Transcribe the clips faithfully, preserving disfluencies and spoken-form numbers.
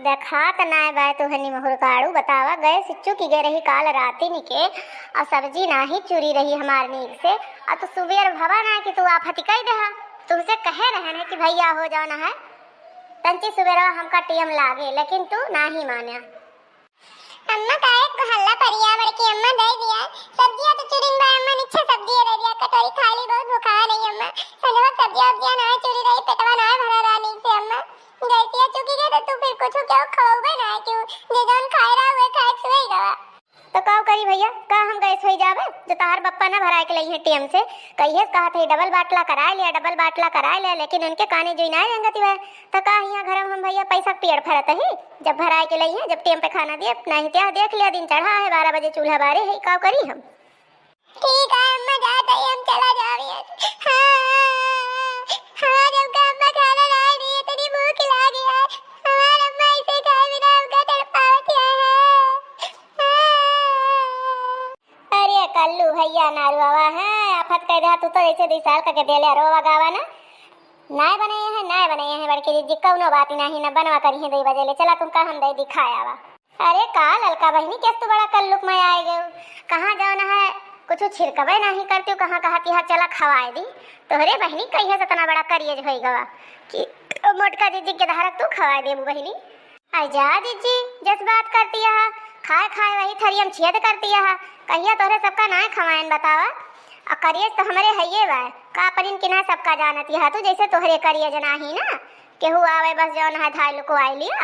देखात नाय बाय तू हनी महुरकाड़ू, बतावा, गैस चुकि गए रही काल राती निके, अउर सब्जी नाही चुरी रही हमार नीक से, अउर तू सुबेर भवा ना कि तू आफत कइ देहा। तुमसे कहे रहन है कि भइया हो जाना है, तंची सुबेरवा हमका टेम लागे, लेकिन तू नाही मान्या। अम्मा, काहे को हल्ला परिया बड़की अम्मा, दे दिया। सब्जिया तो चुरिन बा अम्मा, निच्छे सब्जिया दे दिया, कटोरी खाली, बहुत भुखा नहीं अम्मा। संझवा सब्जिया उब्जिया ना चुरी रही, पेटवा ना भरा रहा नीक से अम्मा। गैसिया चुकि गए तो तू फिर कुछ क्यों खवाबे ना क्यों? जे जौन खाए रहा हुए खाए सुई गवा। तो काव करी भइया, का हम गैस होई जाबे? जो तहार बप्पा ना भराए के लइहे टेम से, कहिए कहत है डबल बाटला कराए लिया, डबल बाटला कराए लिया, लेकिन उनके काने जुई ना रेंगती बा। तो का हियाँ घर में हम भइया पैसा के पेड़ फरत ही? जब भराए के लइहे, जब टेम पे खाना दिए, नहीं त्या देख लिया, दिन चढ़ा है, बारह बजे चूल्हा बारे है, का करी हम? ठीक है अम्मा, जात ही हम, चला जाओ यहाँ से। हाँ, हाँ, जब का अम्मा खाना ना दी, इतनी भूख लागी है। हमार अम्मा इसे खाए बिना हमका तड़पावत है। हाँ। अरे कल्लू भइया, नारू बाबा, हाँ, आफत कह दे, तू तो जैसे दुई साल का के देले रोवा गावा ना। नाय बने है, नाय बने है, बड़की जिज्जी, कौनो बात नहीं ना, बनवा करी है दुई बजे ले, चला तुमका हम दे दिखाया बा। अरे का ललका बहिनी, केस तू बड़ा कल्लुक में आए गयो? कहाँ जाना है, कुछ छिड़कबे नहीं करती, कहाँ कहती है चला खवाए दी। तोहरे बहिनी कहिए से इतना बड़ा करिए होई गवा कि मोटका जिज्जी के धारक तू खवाए देबू बहिनी। आई जा जिज्जी, जस बात करती है, खाए खाए वही थरियम छेद करती है, कहिया तोहरे सबका नाय खवाएन बतावा। आ करिए तो हमरे हइये बा, का अपनिन की ना सबका जानती है तू, जैसे तोहरे करिए जना ही ना, केहू आवे बस जौन है धाय लुकवाई लिया।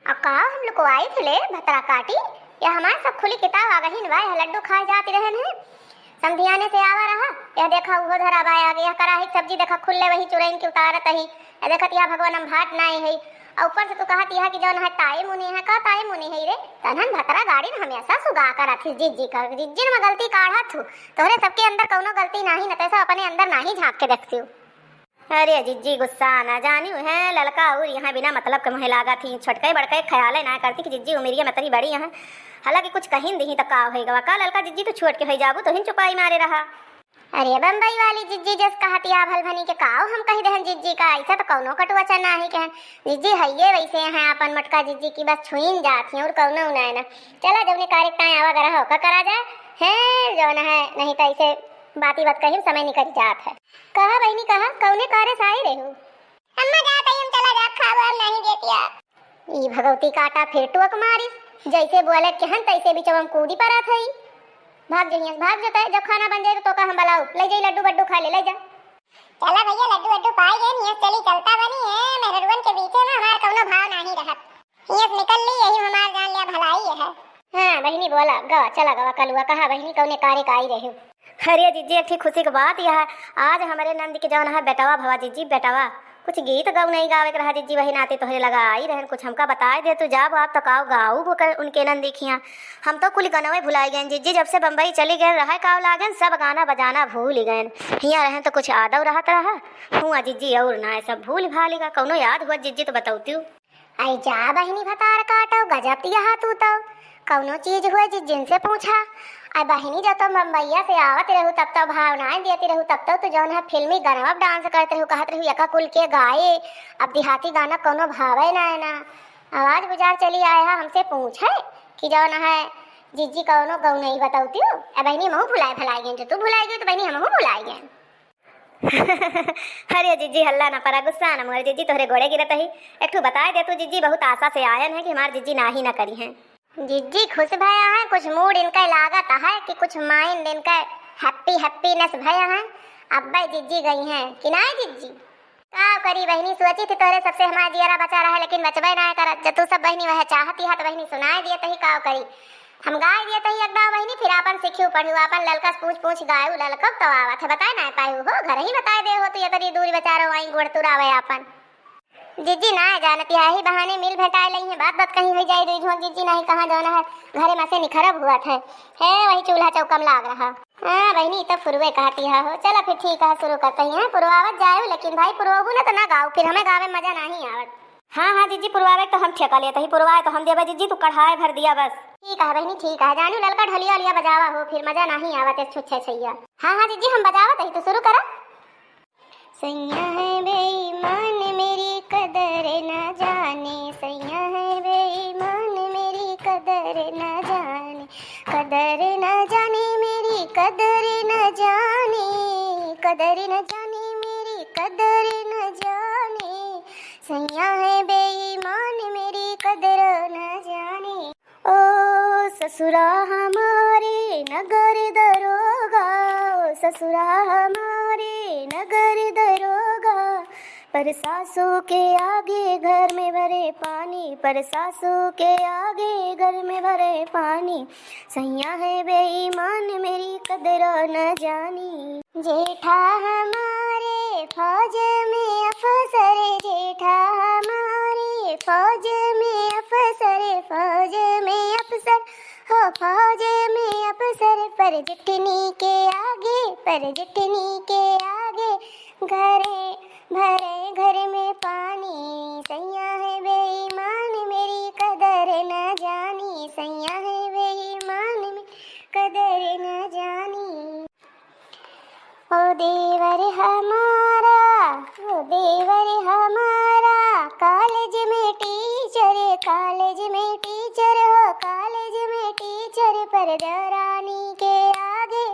अब का हम लुकवाई थे ले भतरा काटी, या हमार सब खुली किताब आ गहिन बा, यह लड्डू खाए जाती रहन है। समधियाने से आवा रहा, यह देखा उहो धरा बा आगे, यह कराही सब्जी देखा खुल्ले वही चुरैन के उतारत ही, यह देखत यह भगवान हम भात नाई है। और ऊपर से तू कहत यह कि जौन है ताई मुनी है, का ताई मुनी है रे? तनहन भतरा गाड़ी में हमेशा सुगा करत ही जिज्जी का, जिज्जी में गलती काढ़त हूँ। तोहरे सबके अंदर कौनो गलती नाही, न तैसा अपने अंदर नाही झांक के देखती हूँ। अरे जिज्जी गुस्सा ना जानी है, ललका और यहाँ बिना मतलब के मुँहे लागा थी, छोटके बड़के ख्याल ना करती कि जिज्जी उमिरिया में तनी बड़ी हैं। हालांकि कुछ कहिन दिही तो का होई गवा, का ललका जिज्जी तू छोट के होई जाबू, तोहिन चुपाई मारे रहा। अरे बम्बई वाली जिज्जी जस कहती आ भलभनी के काव हम कही देहन जिज्जी का, ऐसा तो कौनो कटुआ चना ही कहन। जिज्जी हइये वैसे हैं अपन मोटका जिज्जी की बस छुइन जात ही और कौनो उनाय ना। चला जौने कार्यक ताय आवा गरह ओका करा जाए, हैं जौन है, नहीं तो ऐसे बाती बात कही समय निकल जात है। कहा बहिनी कहा, कौने कार्य से आई रहू? अम्मा जात हई हम, चला जा, खाबो हम नहीं देतिया। ई भगवती काटा फिर टोक मारिस, जैसे बोले केहन तैसे बिचवा में कूदी पड़त हई। भाग जइहस, भाग जतै, जब खाना बन जाए तो तोका हम बलाऊ, ले जाई लड्डू बड्डू खा ले, ले जा। चला भैया लड्डू वड्डू पाई गए, नियस चली चलता बनी है, मेहरुअन के बीचे में हमार कौनो भाव नहीं रहत। हियस निकल ली, यही हमार जान लिया भलाई है। हाँ बहिनी बोला, गवा, चला गवा कलुआ, कहा बहिनी कौने कार्य का आई रहे हो? अरे जिज्जी, एक ठे खुशी के बात यह है, आज हमरे नंद के जौन है बेटवा भवा जिज्जी, बेटवा। कुछ गीत गौनई गावे के रहा जिज्जी, वही नाते तोहरे लगा आई रहन, कुछ हमका बताए दे तू, जाब आप तो काव गाऊ उनके नंद खिया। हम तो कुल गनवे भुलाई गए जिज्जी, जब से बम्बई चली गए रहे काव लागन, सब गाना बजाना भूल गए। हिया रहन तो कुछ आदव रहत रहा, हुआ जिज्जी और ना सब भूल भाली गा, कौनो याद हुआ जिज्जी तो बतौतियो। आई जा बहिनी भतार काटो, गजब दिया तू तो। कौनो चीज हुए जिज्जिन से पूछा। आई बहिनी जब तो बम्बैया से आवत रहू तब तो भावनाएं देती रहू, तब तो तू जौन है फिल्मी गनवा डांस करत रहू, कहत रहू यका कुल के गाए, अब देहाती गाना कौनो भावे ना है ना। आवाज बुझार चली आए है हमसे पूछे कि जौन है जिज्जी कौनो गौ नहीं बतौती हो। ए बहिनी महू भुलाए भुलाए गए, जो तू भुलाए गए तो बहिनी हमहू भुलाए गए। अरे जिज्जी हल्ला न परा, गुस्सा न मोर जिज्जी, तोहरे गोड़े गिरत ही। एक ठू बताए दे तू जिज्जी, बहुत आशा से आयन है कि हमार जिज्जी नाही न करी हैं। जिज्जी खुश भया है, कुछ मूड इनका लागत है कि कुछ माइंड इनका हैप्पी हैप्पीनेस भया है। अब्बे जिज्जी गई हैं कि नाय जिज्जी? काव करी बहिनी, सोची थी तोहरे सबसे हमार जियरा बचा रहे, लेकिन बचबे ना करत। जब तू सब बहिनी वह चाहती है तो बहिनी सुनाए दिए तही काव करी। हम गाय दिए तही एकदम बहिनी, फिर आपन सीखियो पढ़ियो, आपन ललकस पूछ पूछ गायू, ललकब तो आवत है, बताए ना पायू हो, घर ही बताए दे हो तू, ये तरी दूर बचा रहो, आई गोड़ तुरावे आपन। जिज्जी ना जानती है, ही बहाने मिल भेटाए लई है, बात बात कहीं हो जाए, दुई झोंक जिज्जी नहीं कहाँ जाना है, घरे में से निखरब हुआ थे, है वही चूल्हा चौकम लाग रहा। हाँ बहिनी, तब फुरवे कहती है हो। चला फिर ठीक है, शुरू करते ही हैं। पुरवावत जाए, लेकिन भाई पुरवाबू ना तो ना गाओ, फिर हमें गावे में मजा नहीं आवत। हाँ हाँ जिज्जी, पुरवावे तो हम ठेका लेते ही, पुरवाए तो हम देबे जिज्जी, तू कढ़ाई भर दिया बस। ठीक है बहिनी, ठीक है। जानू ललका ढोलिया ओलिया बजावा हो, फिर मजा नहीं आवत है छुच्छे छैया। हाँ हाँ जिज्जी, हम बजावत ही, तू शुरू करा। सैया है बेईमान मेरी कदर ना जाने, सैया है कदर न जाने मेरी, कदर न जाने, कदर न जाने मेरी, कदर न जाने। सैया है बेईमान, मेरी कदर न जाने। ओ ससुरा हमारे नगर दरोगा, ओ ससुरा हमारे नगर दरोगा, पर सासू के आगे घर में भरे पानी, पर सासू के आगे घर में भरे पानी। सैया है बेईमान, मेरी कदर न जानी। जेठा हमारे फौज में अफसर, जेठा हमारे फौज में अफसर, फौज में अफसर, हो फौज में अफसर, पर जेठनी के आगे, पर जेठनी के आगे घरे भरे घर में पानी। सैया है बेईमान, मेरी कदर न जानी, सैया है बेईमान, मेरी कदर न जानी। ओ देवर हमारा, ओ देवर हमारा, कॉलेज में टीचर, कॉलेज में टीचर हो, कॉलेज में टीचर, पर देवरानी के आगे,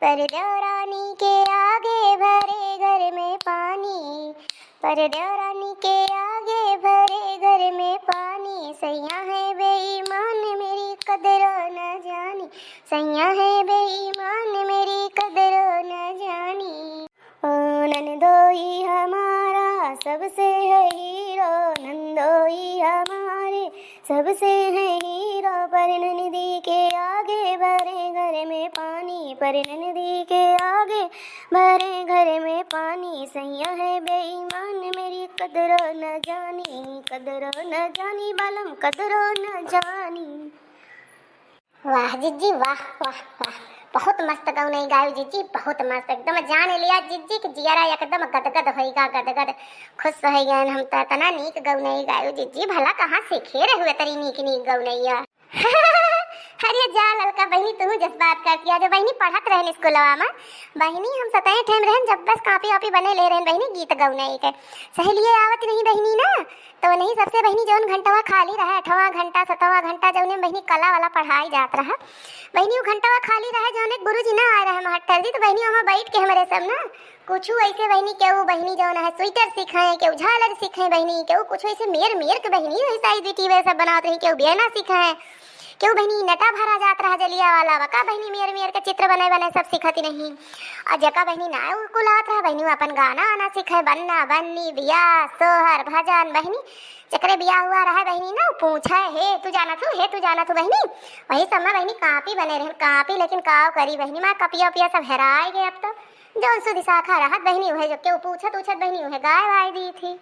पर देवरानी के आगे भरे घर में पानी, पर देवरानी के आगे भरे घर में पानी। सैया है बेईमान, मेरी कदर न जानी, सैया है बेईमान, मेरी कदर न जानी। ओ ननदोई हमारा सबसे है हीरो, ननदोई हमारे सबसे है हीरो, पर ननदी के आगे भरे घर में पानी, पर ननदी के आगे भरे घर में पानी। सैया है बेईमान, मेरी कदरो न जानी, कदरो न जानी, बालम कदरो न जानी। वाह जिज्जी, वाह, वाह, वाह, बहुत मस्त गौनई गायू जिज्जी, बहुत मस्त, एकदम जान लिया जिज्जी कि जियरा एकदम गदगद होइगा, गदगद, खुश होइ गए हम तो। इतना नीक गौनई गायू जिज्जी, भला कहाँ सीखे रहुए तरी नीक नीक गौनैया? अरे जा ललका बहिनी, तू जज्बात कर दिया। जो बहिनी पढ़त रहन स्कूलवा में, बहिनी हम सतैं ठेम रहन, जब बस कापी वापी बने ले रहन बहिनी गीत गौनई के। सहेलिये आवत रही बहिनी ना, तो नहीं सबसे बहिनी जौन घंटवा खाली रहे, अठवा घंटा, सतवा घंटा, जौने में बहिनी कला वाला पढ़ाई जात रहा, बहिनी उ घंटवा खाली रहे, जौने गुरुजी ना आए रहे मास्टर जी, तो बहिनी ओमा बैठ के हमरे सब ना कुछु ऐसे बहिनी, केहू बहिनी जौन है स्वेटर सीखे, केहू झालर सीखे बहिनी, केहू कुछु ऐसे मेर मेर के बहिनी वही साइज टीवे सब बनावत रही, केहू बेना सीखे, केहू बहिनी नटा भरा जात रहा जलिया वाला, वका बहिनी मेर मेर के चित्र बने बने सब सीखत रही। और जका बहिनी ना उ कुल आत रहा बहिनी, उ अपन गाना आना सीखे, बन्ना बन्नी, बियाह, सोहर, भजन बहिनी, जकरे बियाह हुआ रहे बहिनी ना, उ पूछे, "हे तू जानत हू, हे तू जानत हू बहिनी?" वही सब में बहिनी कापी बने रहन, कापी, लेकिन काव करी बहिनी, माँ कपिया उपिया सब हेराए गए अब तो। जौन सुधि शाखा रहत बहिनी, उहे जो केहू पूछत उछत बहिनी, उहे गाय वाय दी थी।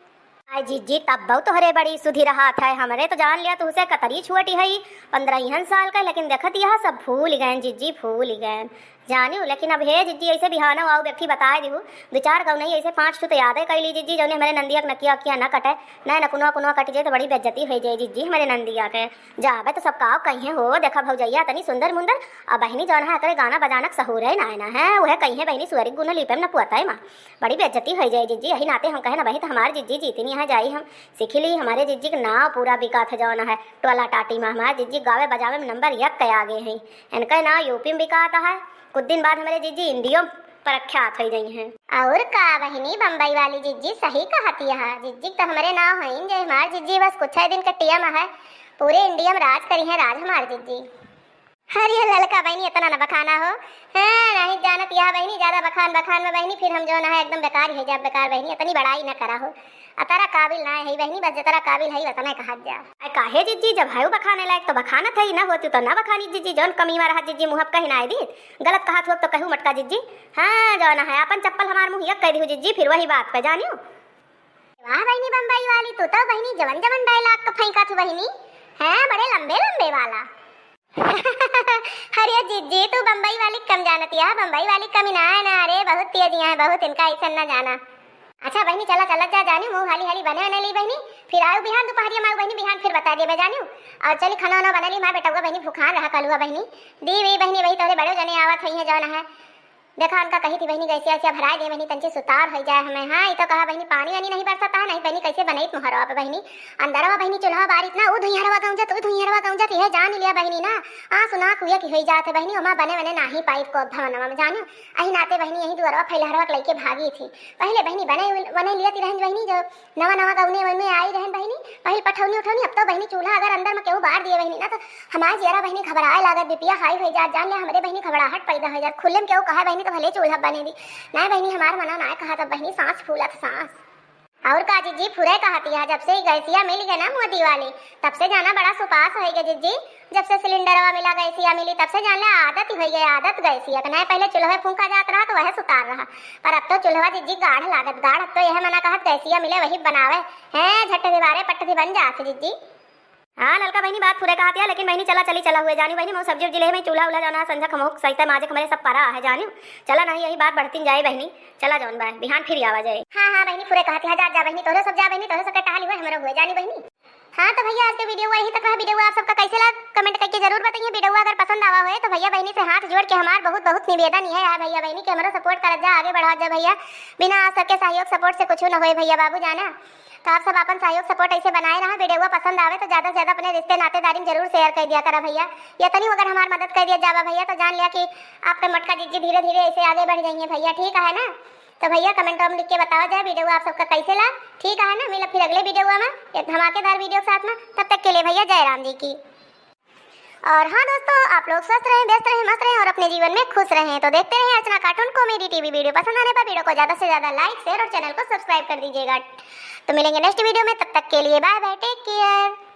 आय जिज्जी, तब बहु तोहरे बड़ी सुधि रहत है, हमरे तो जान लिया तुहसे कतरी छोटी है, पन्द्रह साल का, लेकिन देखत यह सब भूल गए जिज्जी, भूल गए। जानियो, लेकिन अब हे जिज्जी, ऐसे बिहानो आऊ बेठी बताए दिहू, दो चार गौनई ऐसे पाँच ठो तो यादे कैली जिज्जी, जौने हमरे नंदिया के नकिया अकिया न कटे, न नकुनवा कुनवा कट जाए तो बड़ी बेइज्जती होइ जाए जिज्जी हमरे नंदिया के। जाबे तो सब काव कहिए हो, देखा भौजैया तनी सुंदर मुंदर, अब बहिनी जौन है एकरे गाना बजाना के सहूरे ना है ना है, वह कहिए बहिनी सुअरी गुन लीपे में न पुअता है माँ, बड़ी बेइज्जती होइ जाए जिज्जी। यही नाते हम कहे ना बहिनी तो हमार जिज्जी जीतिन यहाँ जाई, हम सीख ली, हमरे जिज्जी के नाव पूरा बिकात है जौन है टोला टाटी में, हमार जिज्जी गावे बजावे में नंबर एक के आगे हैं। इनका नाव यूपी में बिकात है, कुछ दिन बाद हमरे जिज्जी इंडियो में प्रख्यात होइ गई हैं। और का बहिनी, बम्बई वाली जिज्जी सही कहत यह, जिज्जी तो हमरे नाव हईन, जे हमार जिज्जी बस कुछ ही दिन के टीएम है, पूरे इंडिया में राज करी है राज हमार जिज्जी। अरे ललका बहिनी, इतना न बखाना हो, हाँ, नहीं जानत यह बहिनी, ज्यादा बखान बखान में बहिनी फिर हम जौन है एकदम बेकार ही जाब, बेकार बहिनी, इतनी बड़ाई न करा हो। अतरा काबिल ना है बहिनी, बस जतरा काबिल है उतना कहत जा। अरे काहे जिज्जी, जब है बखाने लायक तो बखानत है, ना होती तो ना बखानी जिज्जी, जौन कमी में रहा जिज्जी मुँह अब कहीं ना आए दी, गलत कहा तू अब तो कहू मटका जिज्जी। हाँ जौन है अपन चप्पल हमार मुँह एक कह दिहू जिज्जी, फिर वही बात पे जानियो। वाह बहिनी बम्बई वाली, तू तो बहिनी जवन जवन डायलॉग का फेंका तू बहिनी, हैं बड़े लंबे लंबे वाला। अरे जिज्जी, तू बम्बई वाली कम जानत यह, बम्बई वाली कमी ना है ना, अरे बहुत तेज यहाँ है, बहुत इनका ऐसा ना जाना। अच्छा बहिनी, चला चलत जा जानी, मुँह हाली हाली बने बने ली बहिनी, फिर आऊ बिहान दोपहरिया में आऊ बहिनी, बिहान फिर बता दिए मैं जानियो। और चली खाना वाना बना ली, माँ बेटवा बहिनी भूखान रहा कलुआ बहिनी, दी वी बहिनी वही तोहरे बड़े जने आवत है जौन है। देखा, उनका कही थी बहिनी, गैसिया वैसिया भराए दे बहिनी, तंची सुतार होइ जाए हमें। हाँ, ई तो कहा बहिनी, पानी वानी नहीं बरसत है, नहीं बहिनी, कैसे बनइत मोहरवा पे बहिनी? अंदरवा बहिनी चूल्हा बारित ना, ऊ धुइहरवा गऊँजत, ऊ धुइहरवा गऊँजत, इहे जान लिया बहिनी ना। आ सुना कुया की होइ जात है बहिनी, ओमा बने वने नाही पाइत को भवनवा में, जानियो। अही नाते बहिनी यही दुअरवा फैलहरवा के लइके भागी थी। पहिले बहिनी बने, बने लिया ती रहन बहिनी, जो नवा नवा गउने वउने आई रहन बहिनी, पहिल पठौनी उठौनी। अब तो बहिनी चूल्हा अगर अंदर में केहू बार दिए बहिनी ना, तो हमार जियरा बहिनी घबराए लागत, बिपिया हाई होइ जात, जान ले हमरे बहिनी घबराहट पैदा होइ जात। खुले में केहू कहे बहिनी तो भले चूल्हा बने दी, नहीं बहिनी हमार मना ना कहा, तब बहिनी सांस फूलत सांस। और का जिज्जी, फुरे कहती है, जब से ई गैसिया मिल गए ना मोदी वाली, तब से जाना बड़ा सुपास होइ गए जिज्जी। जब से सिलेंडरवा मिला, गैसिया मिली, तब से जान ले आदत ही होइ गई, आदत गैसिया के। नहीं पहिले चूल्हे फूंका जात रहा तो वह सुतार रहा, पर अब तो चूल्हा जिज्जी गाढ़ लागत गाढ़। अब तो यह मना कहत गैसिया मिले वही बनावे, हैं झट भी बारे पट भी बन जात है जिज्जी। हाँ ललका बहिनी, बात फुरे कहत है, लेकिन बहिनी चला चली चला हुए जानी बहिनी, मऊ सब्जी उब्जी ले में चूल्हा उल्हा जाना संझा खमोक सहित माजे खमरे सब परा है जानी। चला नहीं यही बात बढ़ती जाए बहिनी, चला जौन बा बिहान फिर आवा जाए। हाँ हाँ बहिनी फुरे कहत है, जा जा बहिनी, तोहरे सब जा बहिनी, तोहरे सब के टहल हुए हमरो हुए जानी बहिनी। हाँ तो भैया आज के वीडियो यहीं तक रहा। वीडियो आप सबका कैसे लगा कमेंट करके जरूर बताइए। वीडियो अगर पसंद आवा होए तो भैया बहिनी से हाथ जोड़ के हमार बहुत बहुत निवेदन यह है भैया बहिनी कि हमरो सपोर्ट करत जा, आगे बढ़ावत जा भैया। बिना आप सबके सहयोग सपोर्ट से कुछ न होए भैया बाबू जाना। तो आप सब अपन सहयोग सपोर्ट ऐसे बनाए रहा। वीडियो पसंद आवे तो ज्यादा से ज्यादा अपने रिश्ते नातेदारी में जरूर शेयर कर दिया करा भैया। ये तनी अगर हमार मदद कर दिया जावा भैया तो जान लिया कि आपके मोटका जिज्जी धीरे धीरे ऐसे आगे बढ़ जाइए भैया, ठीक है ना? तो भैया कमेंट में लिख के बतावा जाए वीडियो आप सबका कैसे लगा, ठीक है ना? मिला फिर अगले वीडियो में एक धमाकेदार वीडियो के साथ में। तब तक के लिए भैया जय राम जी की। और हाँ दोस्तों, आप लोग स्वस्थ रहें, व्यस्त रहें, मस्त रहें और अपने जीवन में खुश रहें। तो देखते रहें अर्चना कार्टून कॉमेडी टीवी। वीडियो पसंद आने पर वीडियो को ज्यादा से ज्यादा लाइक शेयर और चैनल को सब्सक्राइब कर दीजिएगा। तो मिलेंगे नेक्स्ट वीडियो में, तब तक के लिए बाय बाय, टेक केयर।